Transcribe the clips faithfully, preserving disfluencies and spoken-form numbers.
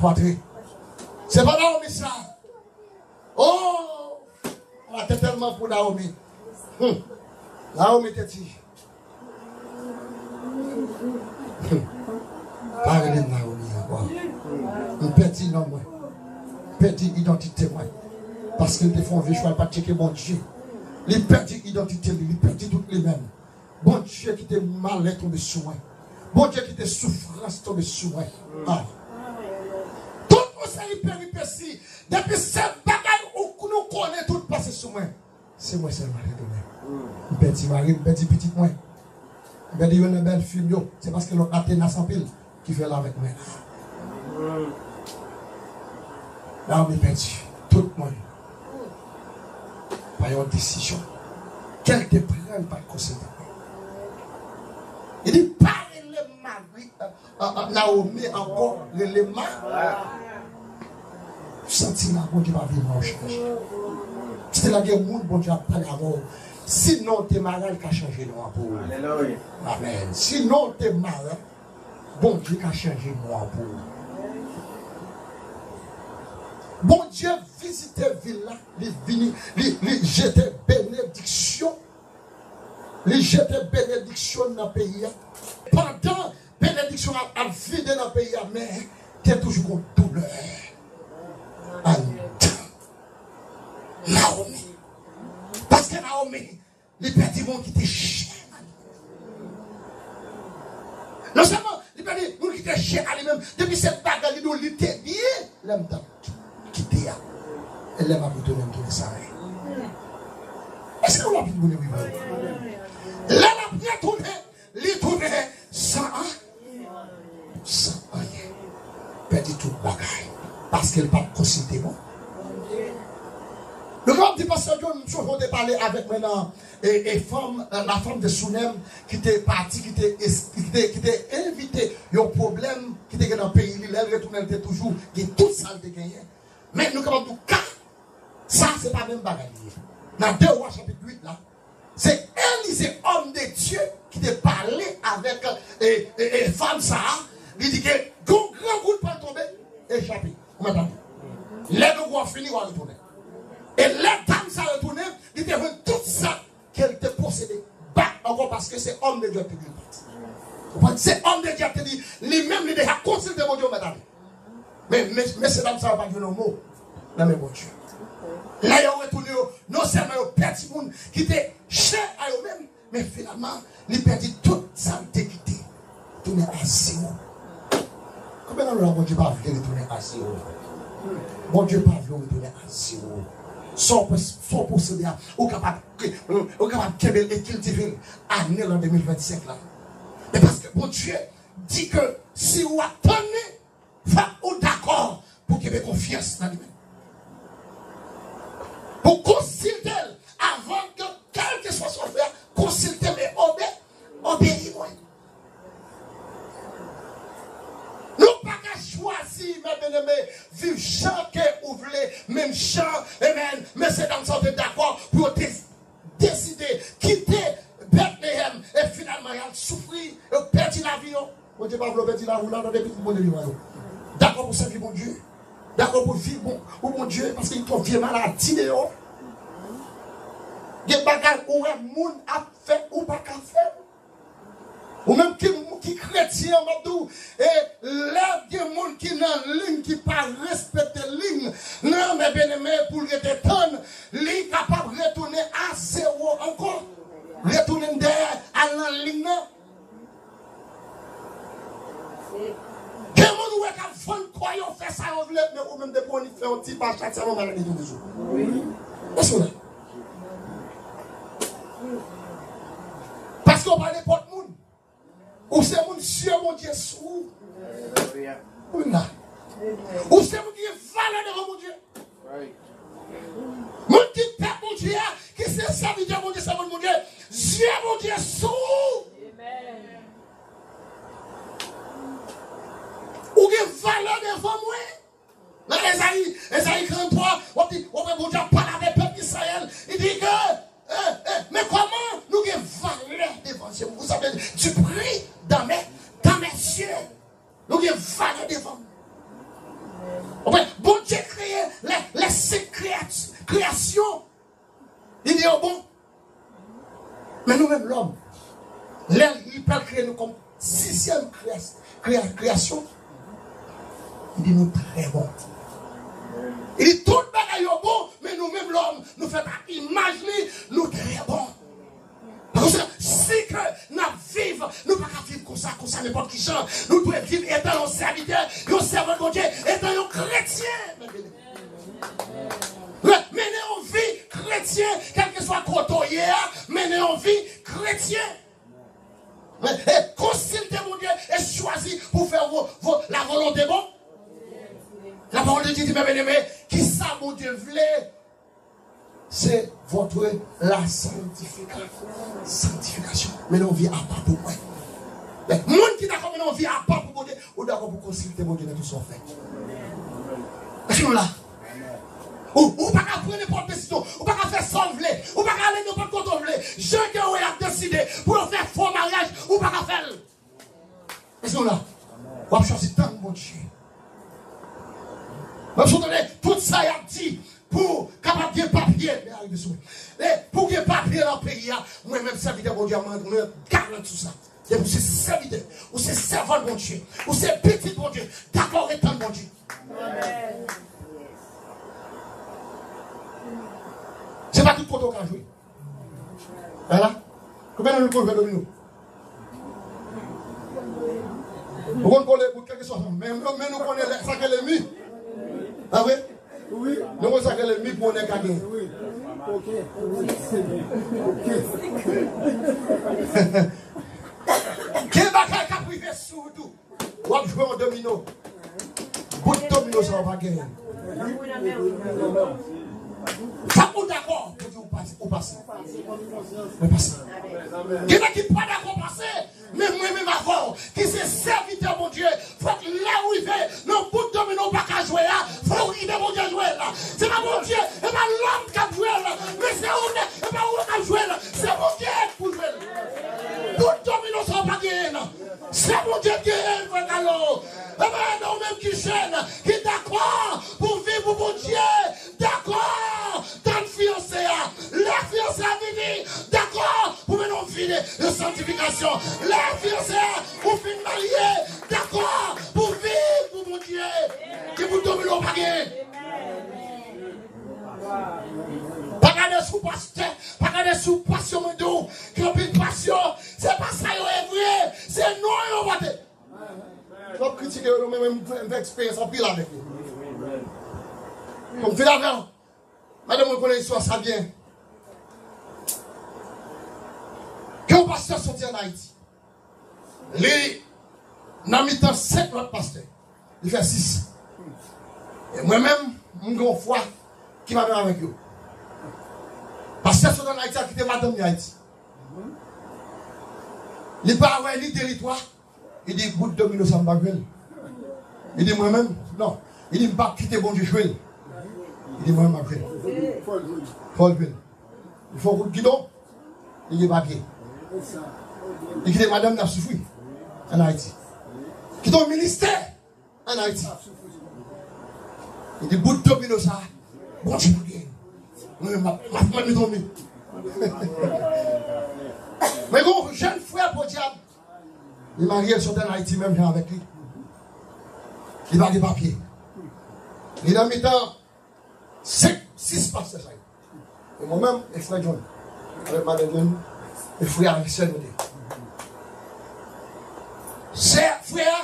Antre. Se pa Naomi sa. Oh! Ala te tèlman pou Naomi. Hmm. Naomi te di. Hmm. Pa rele m Naomi ankò. M pèdi non mwen. Pèdi idantite mwen. Paske l te fè yon vye chwa, l pa t tcheke Bondye. Li pèdi idantite li, li pèdi tout li menm. Bondye kite malè tonbe sou mwen. Bondye kite soufrans tonbe sou mwen. Ah. Tout yon seri peripesi, depi se bagay ou nou konnen tout pase sou mwen. Se mwen sèlman ki tounen. M pèdi mari m, m pèdi pitit mwen. M pèdi youn nan bèlfi m yo. Se paske lòt la tenas anpil ki fè l avèk mwen la. Naomi pèdi tout mwen. Pa yon desizyon. Kè l te pran, l pa t konsilte mwen. Li di, pa rele m mari, euh, euh, euh, Naomi ankò, rele m Mara. Santi la, Bondye pa vle non w chanje. Santi la, gen moun Bondye ap pale avè w. Si non w te Mara, l ka chanje non an pou ou. Alelouya. Amèn. Si non w te Mara, Bondye ka chanje non an pou ou. Bondye vizite vil la, li vini, li, li jete benediksyon. Li jete benediksyon nan peyi a. Pandan benediksyon ap, ap vide nan peyi a, men te toujou gon doulè anndan Naomi. Paske Naomi, li pèdi moun ki te chè a li. Non sèlman li pèdi moun ki te chè a li menm, depi se bagay li di w li te byen, lè m t ap kite a. E lè m ap retounen, m tounen sa m ye. Èske w ap vin moun wi vre? Lè l ap retounen, li tounen san an, san anyen. Pèdi tout bagay. Paske l pa t konsilte mwen. Nou kapab di, Pastè John, m sonje w te pale avèk mwen nan, e, e fanm, la femme de Sunem ki te pati, ki te, ki te, ki te evite yon pwoblèm ki te gen nan peyi li. Lè l retounen, l te toujou gen tout sa l te genyen. Men nou kapab di w ka sa, se pa menm bagay li ye. Nan de Wa chapit uit la, se Elize, òm de Dye, ki te pale avèk, e, e, e, fanm sa a. Li di ke gon grangoud pral tonbe e chape. Ou mèt tande. Lè grangoud ap fini, w a retounen. E lè dam sa retounen, li te jwenn tout sa ke l te posede bak ankò, paske se òm de Dye ki te di l pati. Ou konprann? Se òm de Dye ki te di, li menm li deja konsilte Bondye, ou mèt ale. Men, men, mesye dam sa yo pa t jwenn yon mo nan men Bondye. Lè yo retounen yo, non sèlman yo pèdi moun ki te chè a yo menm, men finalman, li pèdi tout sa l te kite. Tounen a zewo. Konbyen nan nou la Bondye pa vle retounen a zewo? Bondye pa vle w retounen a zewo. Sa w pos-, sa w posede a, ou kapab, ou kapab kenbe l e kiltive l ane lan de mil vennsenk la. Men paske Bondye di ke si w ap tann li, fòk ou dakò pou kenbe konfyans nan li menm. Pou konsilte l avan ke kèlkeswa sa w fè a, konsilte m e obe-, obeyi mwen. Nou pa ka chwazi, mè byeneme, viv jan ke ou vle, menm jan, amen, mesye dam sa yo te dakò pou yo te deside kite Betleyèm e finalman y al soufri, yo pèdi lavi yo. Bondye pa vle w pèdi lavi w la, tande pitit Bondye vivan yo. Dakò pou sèvi Bondye. Dakò pou viv bon, pou Bondye, paske gen twòp vye maladi deyò. Gen bagay ou wè moun ap fè, ou pa ka fè. Ou menm ki, ki kretyen, m ap di w, e lè gen moun ki nan liy ki pa respekte liy nan, mè byeneme, pou l rete tann, li kapab retounen a zewo ankò. Retounen dèyè, al nan liy nan. Gen moun ou wè k ap vann kò yo, fè sa yo vle, men ou menm depi w annik fè yon ti pa chak sèlman maladi tonbe sou ou. Èske w la? Paske w pa nenpòt moun. Ou se moun, zye Bondye sou ou. Ou la. Ou se moun ki gen valè devan Bondye. Moun ki pèp Bondye a, ki se sèvitè Bondye, se moun Bondye, zye Bondye sou ou. Ou gen valè devan mwen. Nan Ezayi, Ezayi trannntwa, w ap di, w ap wè Bondye ap pale avèk pèp Izrayèl. Li di ke, eh, eh, men kòman nou gen valè devan zye m. Vous avez du prix dans mes, dans mes yeux. Nou gen valè devan m. nou kòm sizyèm kreyas- kreya- kreyasyon. Li di nou trè bon. Li di tout bagay yo bon, men nou menm lòm, nou fèt ak imaj li, nou trè bon. Paske si ke n ap viv, nou pa ka viv konsa, konsa nenpòt ki jan. Nou dwe viv etan yon sèvitè, yon sèvant Bondye, etan yon kretyen. Mennen yon vi kretyen, kèlkeswa kote w ye a, mennen yon vi kretyen. E konsilte Bondye e chwazi pou fè vo- vo- la volonté bon. La parole de Dieu dit, mes bien-aimés, kisa Bondye vle? Se votre la sanctification. Sanctification. Mennen yon vi apa pou mwen. Moun ki dakò mennen yon vi apa pou Bondye, ou dakò pou konsilte Bondye nan tout sa w fè. Èske nou la? Ou, ou pa ka pran nenpòt desizyon. Ou pa ka fè sa w vle. Ou pa ka ale nenpòt kote w vle. Jan ke w ap deside pou yo fè fo maryaj, ou pa ka fè l. Èske nou la? W ap chwazi tann Bondye. Mwen sou tande tout sa y ap di pou kapab gen papye. Men arive sou mwen. E pou gen papye nan peyi a, mwen menm sèvitè Bondye a, mwen, mwen garanti sou sa. Depi w se sèvitè, ou se sèvant Bondye, ou se pitit Bondye, dakò ret tann Bondye. Se pa tout kote w ka jwe. Ala. Konbyen nan nou konn jwe domino? Ou konn kole bout kèlkeswa sa. Men, men nou konnen lè- sa ke lènmi. Pa vre? Wi. Nou konn sa ke lènmi pou nèg ka genyen. Wi. Ok. Ok. Gen bagay k ap rive sou ou tou. W ap jwe yon domino. Bout domino sa w pa genyen. Fòk ou dakò pou di ou pase. Ou pase. Mwen pase. Gen nèg ki pa dakò pase, men mwen menm avè w, ki se sèvitè Bondye, fòk lè w rive nan bout domino w pa ka jwe a, fòk w kite Bondye jwe l. Se pa Bondye, se pa lòm k ap jwe l, men se ou menm, se pa ou k ap jwe l, se Bondye k pou jwe l. Bout domino sa w pa genyen. Se Bondye ki genyen l, frè Kalo. Ebyen, ou menm ki jèn, ki dakò pou viv pou Bondye, dakò tann fiyanse a. Lè fiyanse a vini, dakò pou mennen yon vi de, de santifikasyon. Lè fiyanse a, ou fin marye, dakò pou viv pou Bondye. Ki bout domino w pa genyen? Pa gade sou pastè, pa gade sou pasyon mwen di w, gen anpil pasyon, se pa sa yo ye vre, se non yo pote. Twòp kritike yo, men mwen, mwen fè eksperyans anpil avèk yo. Pou m fin avè w, madanm mwen konnen istwa sa byen. Gen yon pastè soti ann Ayiti. Li nan mitan senk lòt pastè. Li fè sis. E mwen menm, m gen yon fwa ki pa menm avèk yo. Pastè sot ann Ayiti a kite madanm li Ayiti. Li pa wè ni de ni twa. Li di, bout domino sa m pa jwe l. Li di, mwen menm, non. Li di, m p ap kite Bondye jwe l. Li di, mwen menm m ap jwe l. Fò l jwe l. Li fè yon kout gidon. Li gen papye. Li kite madanm nan soufri ann Ayiti. Kite yon ministè ann Ayiti. Li di, bout domino sa, Bondye pa genyen. Mwen menm, m ap, m ap mande dòmi. Men gen yon jèn frè podyab, li marye, l sot ann Ayiti menm jan avèk li. Li pa gen papye. Li nan mitan senk, sis pastè sa yo. E mwen menm, e frè John. Avèk madanm John, e frè avèk sè nou te. Sè, frè a,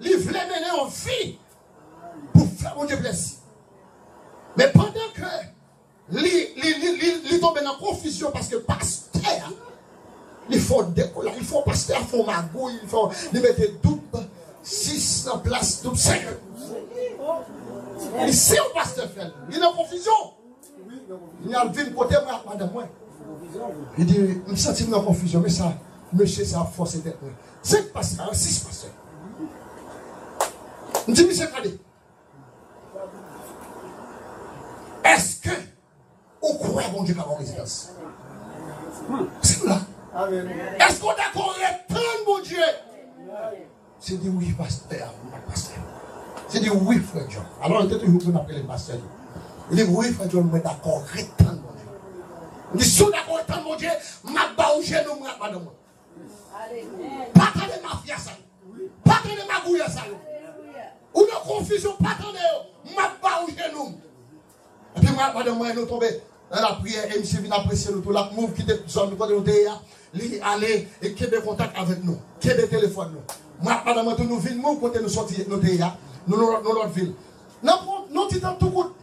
li vle mennen yon vi pou fè Bondye plezi. Men pandan ke li, li, li, li, li tonbe nan konfizyon paske pastè a, li fè yon dekolaj, li fè yon pastè a fè yon magouy, li fè yon, li mete doub sis nan plas doub senk. Li se yon pastè fè l. Li nan konfizyon. Li al vin kote mwen ak madanm mwen. Li di, m santi m nan konfizyon, men sa, mesye sa ap fòse tèt mwen. Senk pastè, sis pastè. M di, misye, gade. Èske ou kwè Bondye ka ba w rezistans? Se la. Èske w dakò ret tann Bondye? Se di wi, pastè, a, m ap pastè. Se di wi, frè John. Alò, li te toujou konn ap rele m pastè tou. Li di, wi, frè John, mwen dakò ret tann Bondye. Li di, si w dakò ret tann Bondye, m ap ba w jenou mwen ak madanm mwen. Pa tande mafya sa yo. Pa tande magouyè sa yo. Ou nan konfizyon, pa tande yo. M ap ba ou jenou m. Epi mwen ak madanm mwen, nou tonbe nan lapriyè, e misye vin apresye nou tou. L ap move kite zòn nou kote nou te ye a. Li ale e kenbe kontak avèk nou. Kenbe telefòn nou. Mwen ak madanm mwen tou, nou vin move kote nou soti, nou te ye a. Nou nan lòt, nan lòt vil. Nan pran, nan ti tan tou kout.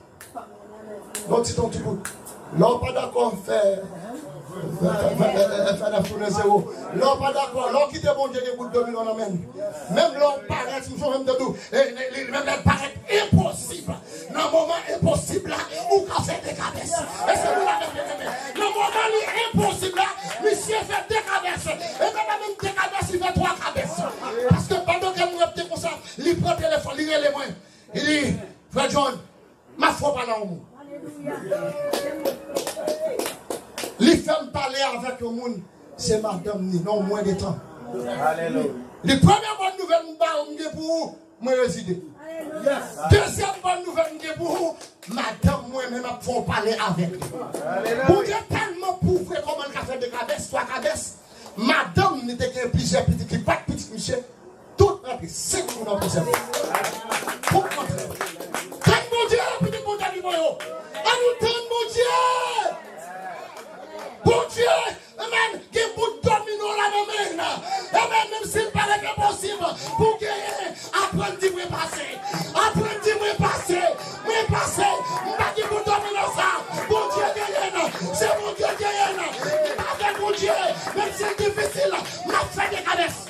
Nan ti tan tou kout. Lè w pa dakò, fè, fè, fè, fè, fè, fè nèf tounen zewo. Lè w pa dakò, lè w kite Bondye gen bout domino nan men l. Menm lè w parèt, m sonje m te di w, e, e, li, menm lè l parèt enposib. Nan moman enposib la, ou ka fè dekabès. E se pou la menm, menm, menm. Nan moman li enposib la, misye fè dekabès. E pa menm dekabès, li fè twa kabès. Paske pandan ke m repte konsa, li pran telefòn, li rele mwen. Li di, "Frè John, m ap fè w pale a yon moun." Li fè m pale avèk yon moun, se madanm ni, nan yon mwen de tan. Li, "Premye bòn nouvèl m ba ou, m gen pou ou, mwen rezide. Dezyèm bòn nouvèl m gen pou ou, madanm mwen menm ap fè w pale avèk li." Bondye tèlman pouvre, kòman l ka fè dekabès, twa kabès. Madanm ni te gen plizyè pitit, li pa t pitit misye. Tout rantre, senk moun nan prizon. Tout rantre. Tann Bondye, pitit Bondye ki bon yo. Ann nou tann Bondye. Bondye, amen, gen bout domino la nan men l. Amen, menm si l parèt enposib pou genyen, aprann di mwen pase. Aprann di mwen pase. Mwen pase. M pa gen pou dòmi nan sa. Bondye genyen nan. Se Bondye genyen nan. M avèk Bondye. Menm si l difisil, m ap fè dekabès.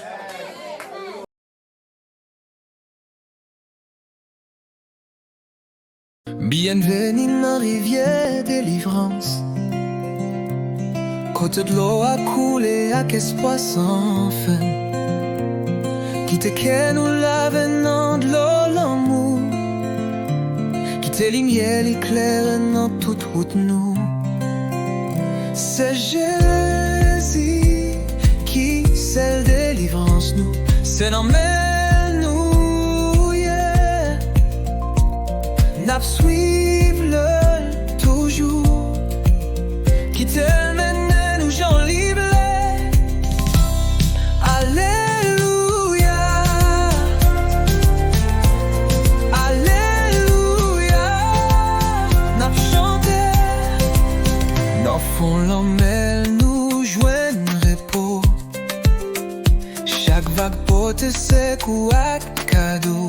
Byenveni nan rivyè delivrans, kote dlo a koule ak espwa san fen. Kite kè nou lave nan dlo lanmou. Kite limyè li klere nan tout wout nou. Se Jezi ki sèl delivrans nou. Se nan men l nou ye. N ap swiv li toujou. Kite l mennen nou jan li vle. Alelouya. Alelouya. N ap chante. Nan fon lanmè nou jwenn repo. Chak vag pote sekou ak kado.